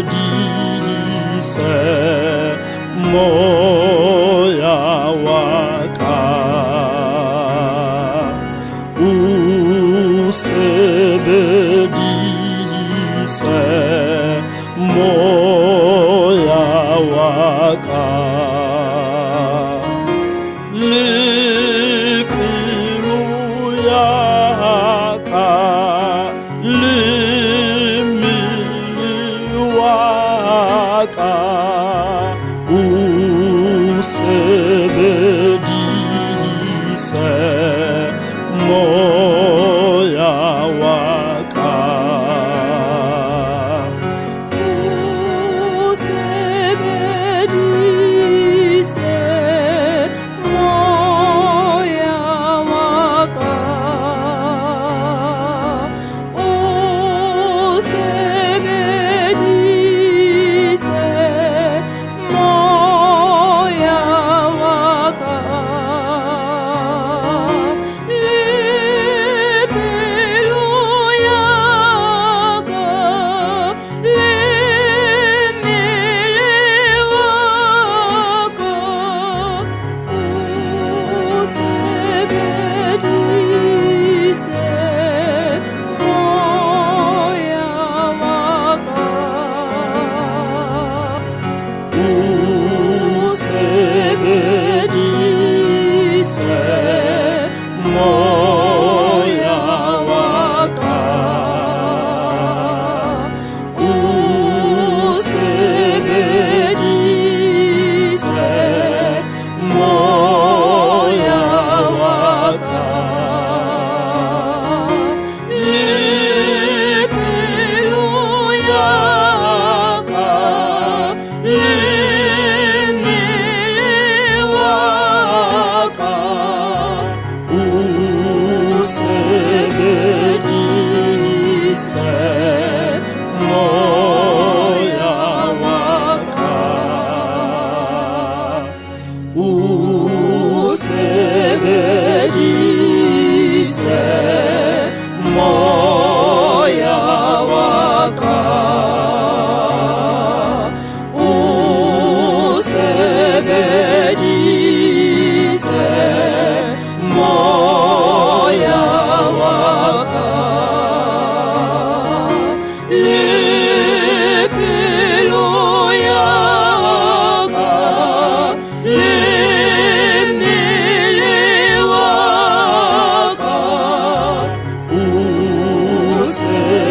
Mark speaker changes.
Speaker 1: Sebedise moya wa ka, o sebedise moya wa ka, le pelo ya ka, le mmele wa ka, o sebedise moya wa ka.
Speaker 2: O sebedise moya wa ka, o sebedise moya wa ka, le pelo ya ka, le mmele wa ka, o sebedise moya wa ka.
Speaker 1: O sebedise moya wa ka, o sebedise moya wa ka,
Speaker 2: Le pelo ya ka, le mmele wa ka,
Speaker 1: o sebedise moya wa ka, o sebedise moya wa ka, o sebedise moya wa ka,
Speaker 2: le pelo ya ka, le mmele wa ka,
Speaker 1: o sebedise